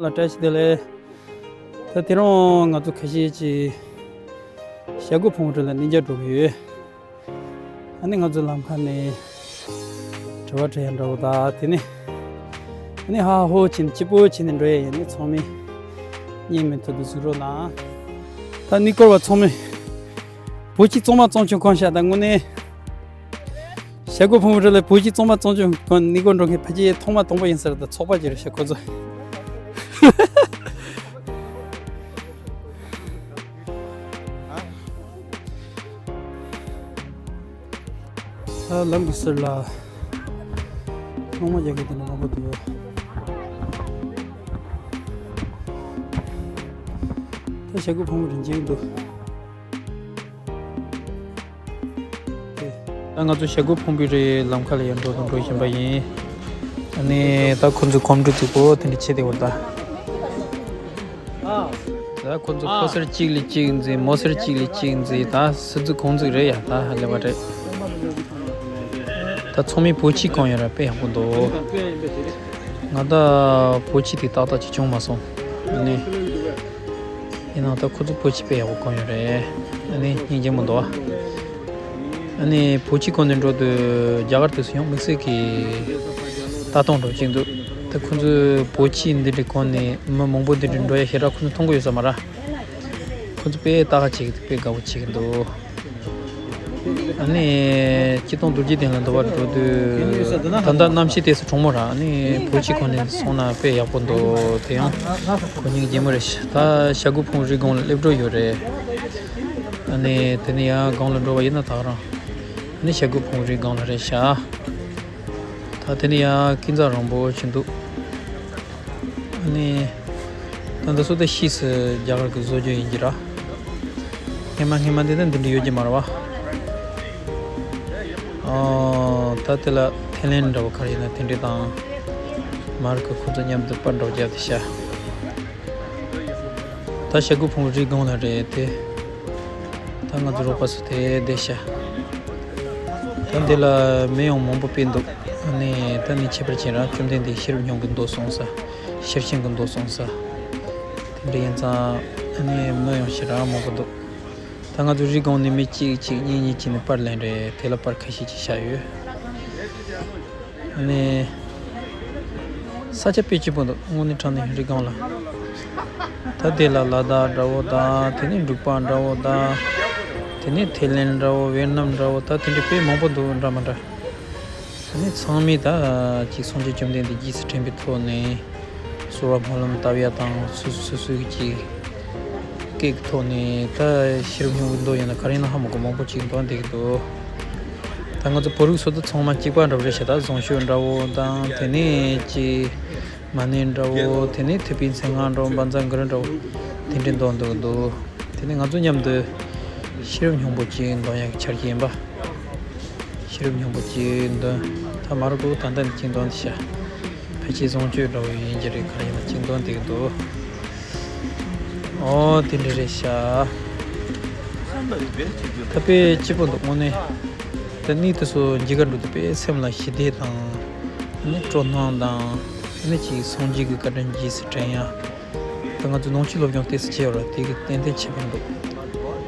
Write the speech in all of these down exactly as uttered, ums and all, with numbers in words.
ལ་བཀྲ་ཤིས་བདེ་ལེགས། ད་དེ་རིང་ང་ཚོ་ཁ་ཤས་ཀྱིས་ཞྭ་གོས་ཕུང་པོའི་རི་ལ་གནས་མཇལ་འགྲོ་གི་ཡོད། ཨ་ནི་ང་ཚོ་ལམ་ཁ་ནས་དྲི་བ་དྲི་ཡ་འདྲ་བོ་དང་དེ་ནས་ཨ་ནི་ཧ་ཧོ་བྱས་ནས་སྐྱིད་པོ་བྱས་ནས་འགྲོ་ཡ་ཡིན། ནི་ཚང་མས་བརྙན་མི་ཐུབ་དུ་གཟིགས་རོགས་གནང་། ད་གནས་སྐོར་བ་ཚང་མས་བོད་ཀྱི་གཙང་མ་གཙང་རྐྱང་གང་ཤ་དང་དངོས་གནས། ཞྭ་གོས་ཕུང་པོའི་རི་ལ་བོད་ཀྱི་གཙང་མ་གཙང་རྐྱང་གི་གནས་སྐོར་འགྲོ་མཁན་ཕལ་ཆེར་ཐོག་མ་དང་པོ་ཡིན་ས་རེད། ད་ཚོགས་པ་ཅིག་རེད་ཤག་ཁོ་ཚོ། ད་ལམ་གྱི་ཟུར་ལ་སྣང་བ་རྒྱག་མཁན་དེ་འདྲ་མང་པོ་འདུག། ད་ཞྭ་གོས་ཕུང་པོའི་རི་མཇལ་གྱི་འདུག། ད་ང་ཚོ་ཞྭ་གོས་ཕུང་པོའི་རི་ལམ་ཁ་ལ་ཡར་འགྲོ་དང་འགྲོ་བཞིན་པ་ཡིན། ཨ་ནི་ད་ཁོ་ཚོའི་གོམ་བགྲོད་ཚོགས་པ་དེ་འདྲ་བྱས་བསྡད་པ་རེད་ད། ད་ཁོ་ཚོ་ཕོ་གསར་གཅིག་ལས་གཅིག་འཛིན། མོ་གསར་གཅིག་ལས་གཅིག་འཛིན། ད་སུ་ཚོ་གང་ཚོ་རེད་ཡ། ད་ཧ་ལས་པ་རེད། ད་ཚང་མས་བོད་ཆས་གོན་ཡོད་ར། དཔེ་ཡག་པོ་འདུག། ང་ད་བོད་ཆས་དེ་ཏག་ཏག་ཅིག་བྱུང་མ་སོང་། ཨ་ནི། ཡིན་ནའང་ད་ཁོ་ཚོ་བོད་ཆས་དཔེ་ཡག་པོ་གོན་ཡོད་རེད། ཨ་ནི་སྙིང་རྗེ་མོ་འདུག་ཨ། ཨ་ནི་བོད་ཆས་གོན་ནས་འགྲོ་དུས་རྒྱ་གར་དུས་སུ་ཡང་དམིགས་བསལ་གྱི་ལྟ་སྟངས་འདྲ་བོ་ཅིག་འདུག། ད་ཁོ་ཚོས་བོད་ཆས་འདི་འདྲ་གོན་ནས་མི་མང་པོ་འདི་འདྲ་འགྲོ་ཡ་ཞེ་དྲག་ཁོ་ཚོ་མཐོང་གི་ཡོད་ས་མ་རེད། ཁོ་ཚོ་དཔེ་ལྟ་ག་བྱེད་ཀྱི་འདུག། དཔེ་དགའ་པོ་བྱེད་ཀྱི་འདུག། ཨ་ནི་སྤྱིར་བཏང་རྡོ་རྗེ་གདན་ལ་འདུ་བར་འགྲོ་དུས་ད་ལྟ་གནམ་གཤིས་དེ་ཚོ་གྲང་མོ་ར། ཨ་ནི་བོད་ཆས་གོན་ནས་སོང་ན་དཔེ་ཡག་པོ་འདུག། དེ་ཡང་ཁོ་སྙིང་རྗེ་མོ་རེད། ད་ཞྭ་གོས་ཕུང་རི་སྒང་ལ་སླེབས་འགྲོ་ཡོད་རེད། ཨ་ནི་དེ་ནས་ཡར་སྒང་ལ་འགྲོ་བ་ཡིན་ན་ད་ག་རང་། ཨ་ནི་ཞྭ་གོས་ཕུང་རི་སྒང་ལ་རེད་ཤག། ད་དེ་ནས་ཡར་ཀུན་བཟང་རིན་པོ་ཆེ་འདུག། ཨ་ནི། ད་འདི་ཚོ་ད་ཕྱིས་སུ་རྒྱ་གར་གྱིས་བཟོ་རྒྱུ་ཡིན་གྱི་ར། སྔས་མ་སྔས་མ་འདི་ད་འདི་འདྲ་ཡོད་ཀྱི་མ་རེད་བ། ཨོ། ད་དེ་ལ་ཐེ་ལན་འདྲ་བོ་ག་རེ་ཡིན་ན་དེ་འདྲ་དང་། མར་གྱི་ཁོ་ཚོ་མཉམ་དུ་པར་འདྲ་བོ་བརྒྱབ་བསྡད་ཤག། ད་ཞྭ་གོས་ཕུང་རི་སྒང་ལ་རེད་དེ། ད་ང་ཚོ་རོགས་པ་ཚོ་དེ་བསྡད་ཤག། ད་འདི་ལ་མི་ཡང་མང་པོ་དཔེ་འདུག། ཨ་ནི་ད་ནི་ཁྱད་པར་ཅན་ར། བཅོམ་ལྡན་འདས་ཤེས་རབ་སྙིང་པོའི་མདོ་གསུངས་ས། ཤེར་ཕྱིན་གྱི་མདོ་གསུངས་ས། དེ་འདྲ་ཡིན་ཙང་ཨ་ནི་མི་ཡང་ཞེ་དྲག་མང་པོ་འདུག། ད་ང་ཚོ་རི་སྒང་ནས་མི་གཅིག་གཅིག་གཉིས་གཉིས་བྱས་ནས་པར་ལེན་རེད། དེ་ལ་པར་ཁ་ཤས་ཅིག་བཞག་ཡོད། ཨ་ནི། ས་ཆ་དཔེ་སྐྱིད་པོ་འདུག། དངོས་གནས་དྲང་གནས་རི་སྒང་ལ། ད་དེ་ལ་ལ་དྭགས་འདྲ་བོ་དང་། དེ་ནས་འབྲུག་པ་འདྲ་བོ་དང་། དེ་ནས་ཐེ་ལན་འདྲ་བོ། ཝེ་ནམ་འདྲ་བོ། ད་དེ་འདྲ་དཔེ་མང་པོ་འདུག། འདྲ་མི་འདྲ། ཨ་ནི་ཚང་མས་ད་ཅིག་སངས་རྒྱས་བཅོམ་ལྡན་འདས་རྗེས་སུ་དྲན་པའི་ཐོག་ནས། གསོལ་བ་སྨོན་ལམ་བཏབ་ཡ་དང་། སོ་སོ་སོ་སོའི་ཀྱི་སྐད་ཀྱི་ཐོག་ནས་ད་ཤེས་རབ་སྙིང་པོའི་མདོ་ཡིན་ན་ག་རེ་ཡིན་ན་ཧ་མ་གོ། མང་པོ་ཅིག་འདོན་བསྡད་ཀྱི་འདུག། ད་ང་ཚོ་བོད་རིགས་ཚོ་ད་ཚང་མ་གཅིག་པ་འདྲ་བོ་རེད་ཤག། ད་རྫོང་ཤོད་འདྲ་བོ་དང་། དེ་ནས་ཀྱི་མ་ཎི་འདྲ་བོ། དེ་ནས་ཐུབ་པའི་མཚན་སྔགས་འདྲ་བོ། བཛྲ་གུ་རུ་འདྲ་བོ། དེ་འདྲ་འདོན་འདོན་གྱི་འདུག། དེ་ནས་ང་ཚོ་མཉམ་དུ་ཤེས་རབ་སྙིང་པོ་ཅིག་འདོན་ཡག་གི་ཆ་རྐྱེན་པ། ཤེས་རབ་སྙིང་པོ་ཅིག་འདོན། ད་མར་གོ་ད་ལྟ་འདི་ཅིག་འདོན་ཤག། ཕལ་ཆེར་བཟང་སྤྱོད་འདྲ་བོ་ཡིན་གྱི་རེད། ག་རེ་ཡིན་ན་ཅིག་འདོན་བསྡད་ཀྱི་འདུག། ཨོ་དེ་འདྲ་རེད་ཤག། ད་དཔེ་སྐྱིད་པོ་འདུག་དངོས་གནས། ད་གནས་དེ་ཚོ་མཇལ་ག་འགྲོ་དུས་དཔེ་སེམས་ལ་ཞི་བདེ་དང་། ཨ་ནི་སྤྲོ་སྣང་དང་། ཨ་ནི་ཅིག་སངས་རྒྱས་ཀྱི་བཀའ་དྲིན་རྗེས་སུ་དྲན་ཡ། ད་ང་ཚོ་ནང་ཆོས་སློབ་སྦྱོང་ཏོག་ཙམ་བྱས་ཡོད་ར། དེ་གི་ཏན་ཏན་ཁྱད་པར་འདུག།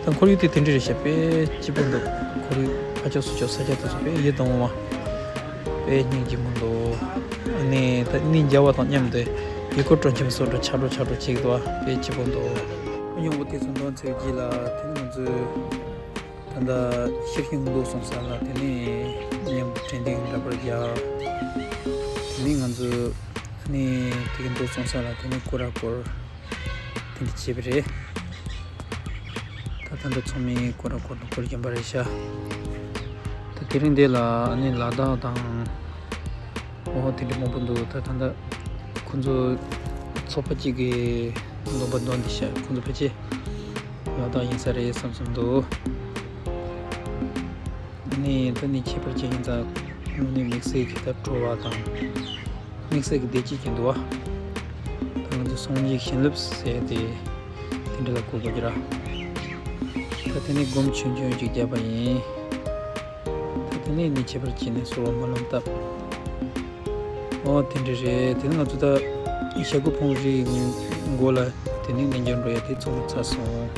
ད་ཁོར་ཡུག་དེ་དེ་འདྲ་རེད་ཤག། དཔེ་སྐྱིད་པོ་འདུག། ཁོར་ཡུག་ཕར་ཕྱོགས་ཚུར་ཕྱོགས་ས་ཆ་དེ་ཚོ་དཔེ་ཡིད་དུ་འོང་བ། དཔེ་སྙིང་རྗེ་མོ་འདུག། ཨ་ནི་ད་གནས་མཇལ་བ་དང་མཉམ་དུ་ཡུལ་སྐོར་སྤྲོ་འཆམ་སོགས་འདྲ་ཆགས་འགྲོ་ཆགས་འགྲོ་བྱེད་ཀྱི་འདུག་བ། དཔེ་སྐྱིད་པོ་འདུག། སྙིང་པོ་དེ་ཚོ་འདོན་ཚར་རྗེས་ལ་དེ་ནས་ང་ཚོས་ད་ལྟ་ཤེར་ཕྱིན་མདོ་གསུངས་ས་ལ་དེ་ནས་མཉམ་དུ་དྲན་རྟེན་འདྲ་པར་བརྒྱབ། དེ་ནས་ང་ཚོས་ཨ་ནི་དེ་གི་མདོ་གསུངས་ས་ལ་དེ་ནས་སྐོར་ར་སྐོར། དེ་འདྲ་བྱས་པ་རེད། ད་ད་ལྟ་ཚང་མས་སྐོར་ར་སྐོར་དང་སྐོར་བཞིན་པ་རེད་ཤག། ད་དེ་རིང་འདི་ལ་ཨ་ནི་ལ་དྭགས་དང་། ཨོ་དེ་འདྲ་མང་པོ་འདུག། ད་ད་ལྟ་ཁོ་ཚོ་ཚོགས་པ་གཅིག་གིས་འདོན་པ་འདོན་བསྡད་ཤག། ཁོ་ཚོ་ཕལ་ཆེར་ལ་དྭགས་ཡིན་ས་རེད་བསམ་བསམ་འདུག། ཨ་ནི་ད་ནི་ཁྱད་པར་ཅན་ཡིན་ཙང་དངོས་གནས་དམིགས་བསལ་གྱི་ད་བྲོ་བ་དང་། དམིགས་བསལ་གྱི་བདེ་སྐྱིད་ཀྱི་འདུག་བ། ད་ང་ཚོ་སངས་རྒྱས་བྱིན་རླབས་ཟེར་དེ་དེ་འདྲ་ལ་གོ་དགོས་ཀྱི་ར། ད་དེ་ནས་སྒོམ་ཆུང་ཆུང་ཅིག་བརྒྱབ་པ་ཡིན། ད་དེ་ནས་ནི་ཁྱད་པར་ཅན་ནས་གསོལ་བ་སྨོན་ལམ་བཏབ། ཨོ་དེ་འདྲ་རེད། དེ་ནས་ང་ཚོ་ད་ ཞྭ་གི་ཕུང་རིའི་མགོ་ལ་དེ་ནས་གནས་མཇལ་འགྲོ་ཡ་དེ་ཚོགས་ཚར་སོང་།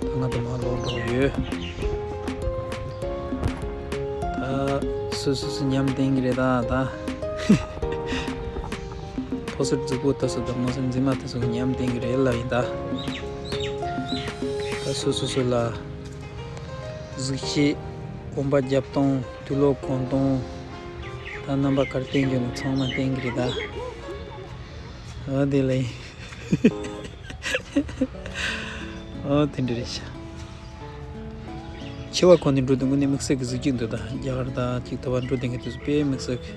ད་ང་ཚོ་མར་ལོག་འགྲོ་ཡོད། ད་སོ་སོ་སོ་ཉམས་ལྡན་གི་རེད་ད་ད། ཕོ་གསར་རྫིག་པོ་ད་སོ་དང་མོ་གསར་རྫུན་མ་ད་སོ་གི་ཉམས་ལྡན་གི་རེད་ལབ་ཡིན་ད། ད་སོ་སོ་སོ་ལ་གཟིགས་ཞིབ་གོམ་པ་རྒྱབ་སྟངས། དུག་ལོག་གོན་སྟངས། ད་རྣམ་པ་གར་བསྟན་རྒྱུ་ནི་ཚང་མ་བསྟན་གི་རེད་ད། ཨ་དེ་ལས། ཨ་དེ་འདྲ་རེད་ཤག་ཆེ་བ་གོན་ནས་འགྲོ་དུས་དངོས་གནས་དམིགས་བསལ་གྱི་གཟི་བརྗིད་འདུག་ད་རྒྱ་གར་ད་ཅིག་ད་བར་འགྲོ་བསྡད་མཁན་དེ་ཚོ་དཔེ་དམིགས་བསལ་གྱི་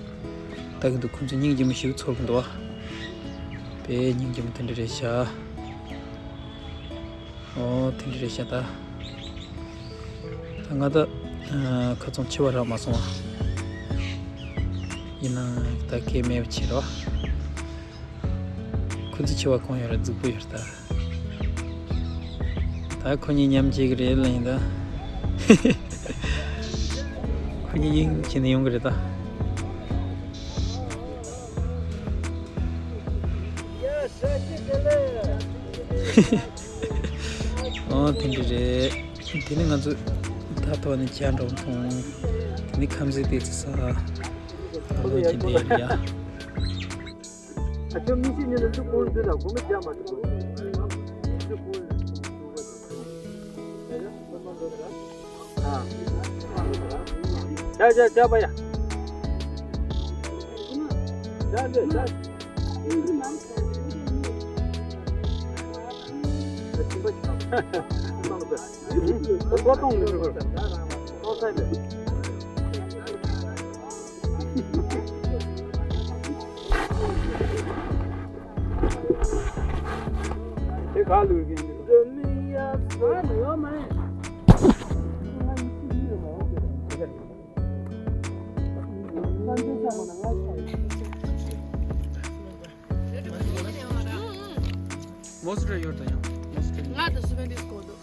ལྟ་གི་འདུག་ཁོང་ཚོ་སྙིང་རྗེ་མོ་ཞིག་ཚོར་གི་འདུག་བ། དཔེ་སྙིང་རྗེ་མོ་དེ་འདྲ་རེད་ཤག་ཨོ་དེ་འདྲ་རེད་ཤག་ད། ད་ང་ད་ཁ་ཚོན་ཆེ་བ་རག་མ་སོང་བ། ཡིན་ནའང་ད་སྐད་མེད་པ་བྱེད་རོགས། ཁོ་ཚོ་ཆེ་བ་གང་ཡོད་ར་རྫིག་པོ་ཡོད་ད། ད་ཁོ་གཉིས་མཉམ་བྱེད་ཀྱི་རེད་ལ་ཡིན་ད། ཁོ་གཉིས་དབྱིངས་བྱས་ནས་ཡོང་གི་རེད་ད། ཨོ་དེ་འདྲ་རེད། དེ་ནས་ང་ཚོ་ད་ཐོག་ནས་ཇ་འདྲ་བོ་འཐུང་། དེ་ནས་ཁམས་ཟས་དེ་ཚོ་ཟ། ཨ་ལོ་ཅི་བསྡད་རེད་ཡ། ཨ་ཁྱོད་མི་ཤེས་ཉིན་ལ་ལུག་གོང་འདི་ལ་སྒོ་མ་རྒྱག་མ་ཐུབ། ལུག་གོང་ལ་ཨ། ཇ་ཇ་ཇ་པ་ཡ། ཇ་འདི་ཇ། ཏོག་ཏོག་ལུག་ཏོག་ས་ལུག་དེ་ག་ལུག་ཡིན། མོ་སི་ཊ་ཡོད་ད་ཡང་། མོ་སི་ཊ། ང་དང་སུ་ཕན་དེ་གོ་འདུག་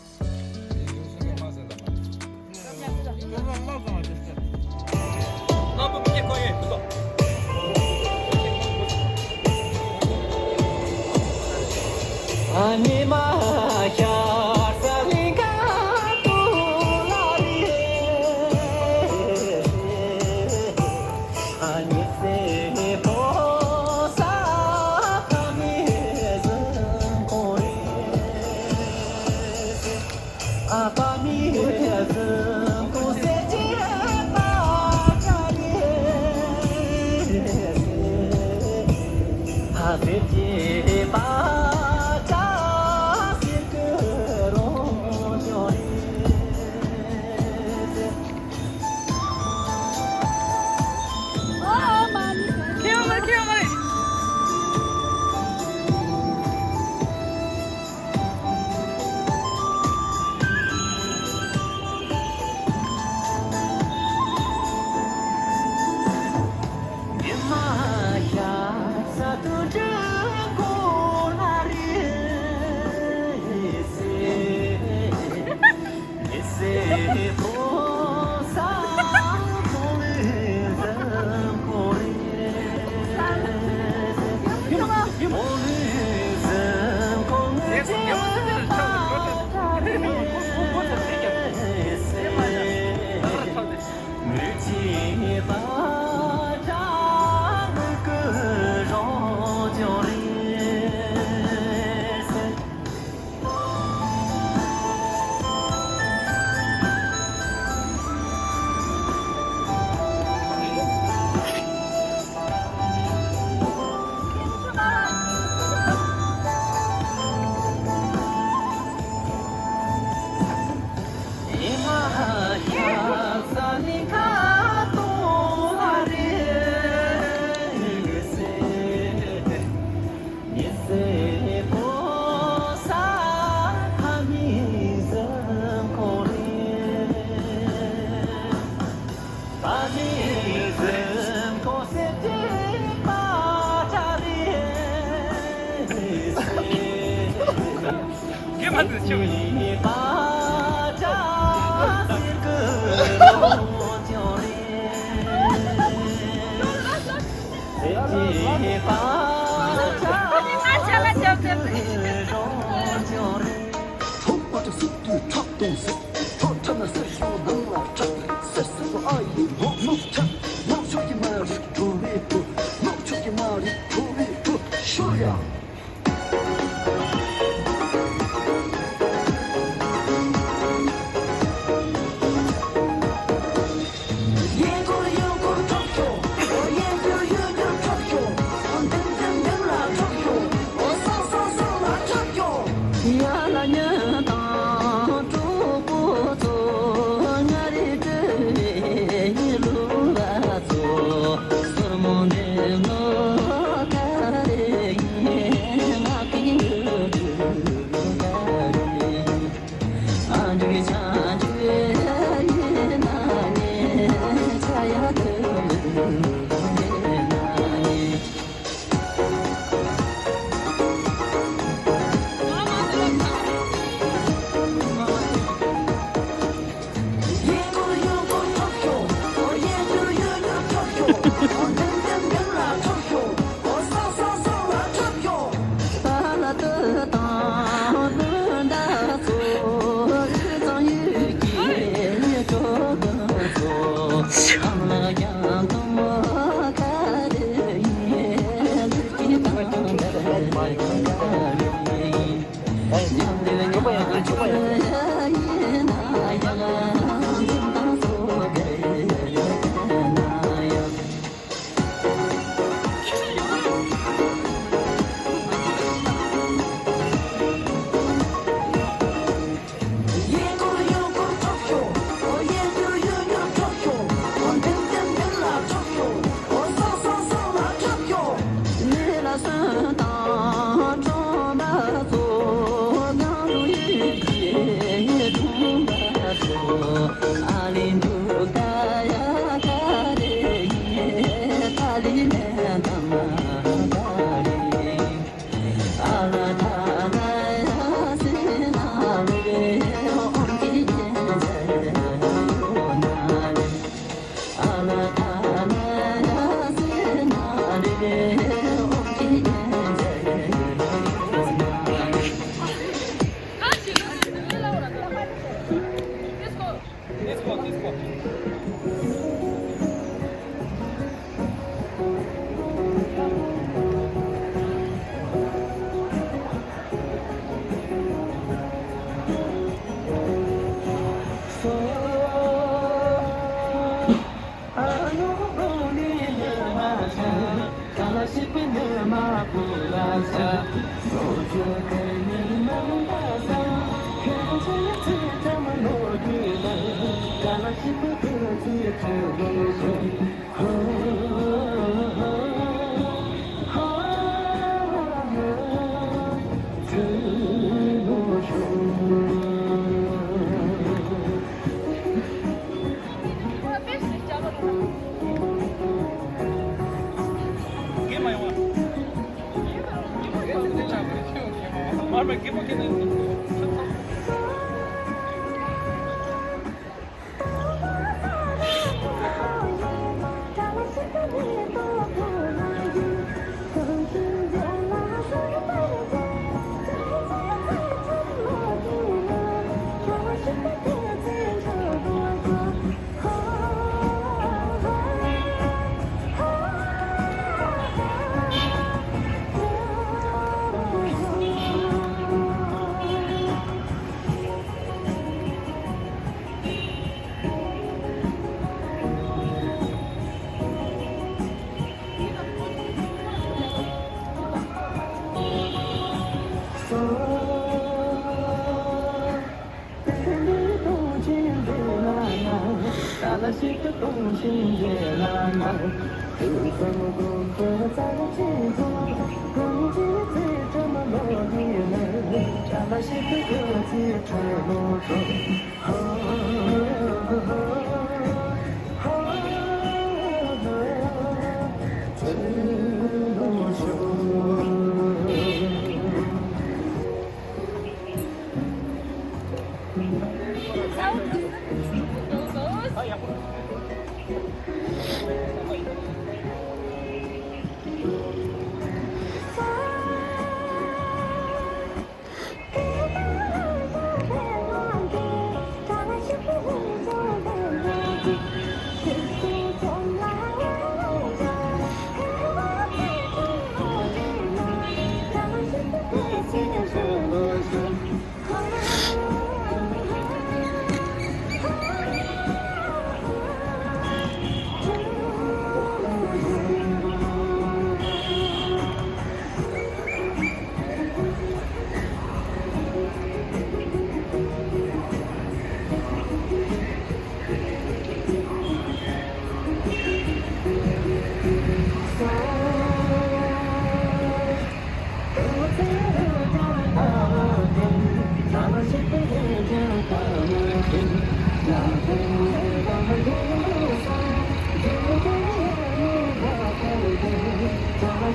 གཏོང་སྲིད། ཁྲོ་འཁྲབ་ན་སེར་ཤོག་ནང་ལ་འཁྲབ། སེར་སེར་པོ་ཨ་ཡི་ལོག་ལོག་འཁྲབ། ལོག་ཆོག་གི་མ་རེད་ཁྲོ་བའི་བུ། ལོག་ཆོག་གི་མ་རེད་ཁྲོ་བའི་བུ། ཤོར་ཡ།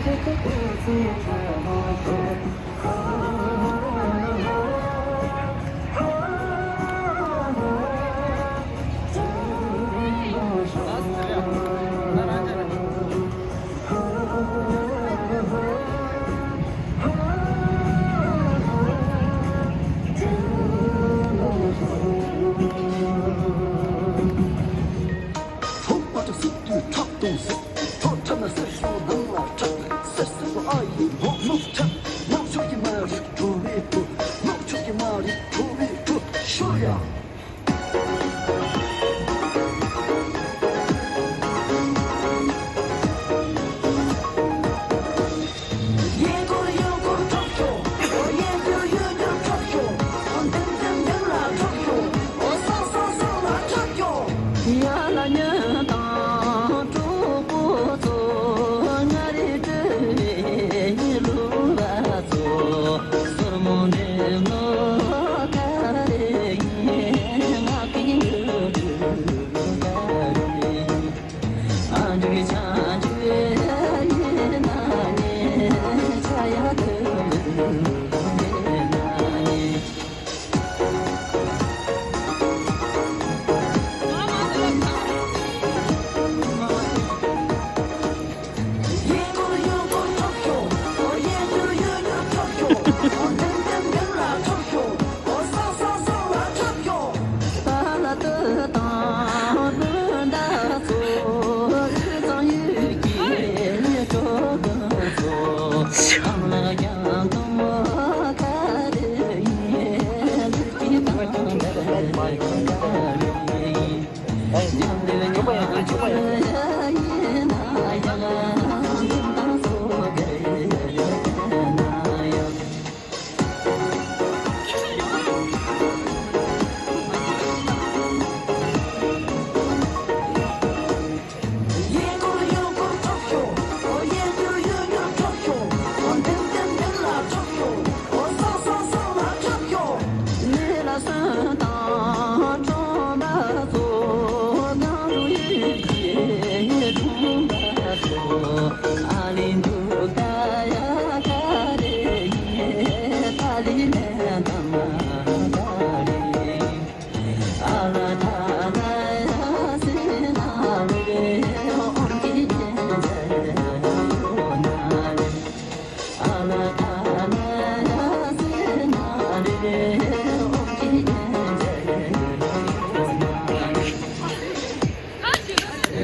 དེ་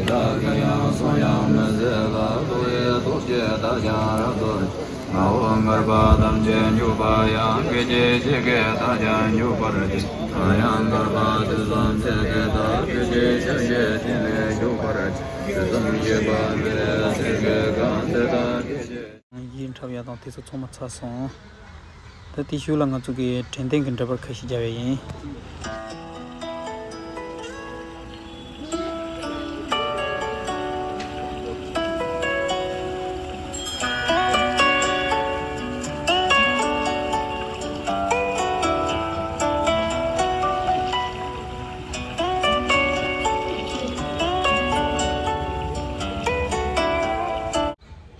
དག་གི་ཡང་སོང་ཡང་མི་ཟད་པ། ཐུགས་ཡིད་རྟོག་བཅས་དག་ཀྱང་རབ་ཏུ། ངག་དབང་ངར་པ་ཐམས་ཅད་འཇུག་པ་ཡང་། སྐད་ཅིག་གཅིག་གིས་དག་ཀྱང་འཇུག་པར་བགྱི། ང་ཡང་ངར་པ་དུས་གསུམ་ཚེ་འདི་དག །སྐད་ཅིག་ཆར་ཞིག་དེ་ལས་འཇུག་པར་བགྱི། དུས་གསུམ་གཤེགས་པ་འདི་ལས་ཚིག་གཅིག་གང་། དེ་དག་སྐད་ཅིག་ཡིད་འཁྲབ་ཡག་དང་དེ་ཚོ་ཚང་མ་ཚར་སོང་། ད་དེ་གཞུག་ལ་ང་ཚོ་གི་དྲན་རྟེན་གྱི་འདྲ་པར་ཁ་ཤས་རྒྱག་ཡ་ཡིན།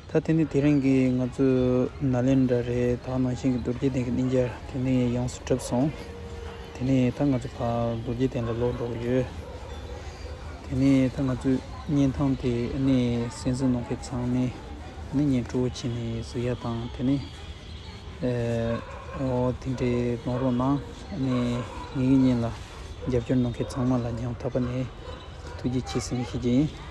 ད་དེ་ནི་དེ་རིང་གི་ང་ཚོའི་ནཱ་ལེནྡྲ་རེད། ད་ནང་བཞིན་གྱི་རྡོ་རྗེ་གདན་གྱི་གནས་མཇལ་དེ་ནི་ཡོངས་སུ་གྲུབ་སོང་། དེ་ནི་ད་ང་ཚོ་ཕར་རྡོ་རྗེ་གདན་ལ་ལོག་འགྲོ་གི་ཡོད། དེ་ནི་ད་ང་ཚོའི་བརྙན་ཐུང་དེ་ནི་གསན་གཟིགས་གནང་མཁན་ཚང་མས་ནི་བརྙན་སྤྲོ་བོ་བྱས་ནས་གཟིགས་ཡ་དང་། དེ་ནི་ཨོ་དེ་འདྲའི་གནང་རོགས་གནང་། ནི་ངེད་ཀྱི་བརྙན་ལ་རྒྱབ་སྐྱོར་གནང་མཁན་ཚང་མ་ལ་སྙིང་ཐག་པ་ནས་ཐུགས་རྗེ་ཆེ་ཟེར་ནས་ཞུ་རྒྱུ་ཡིན།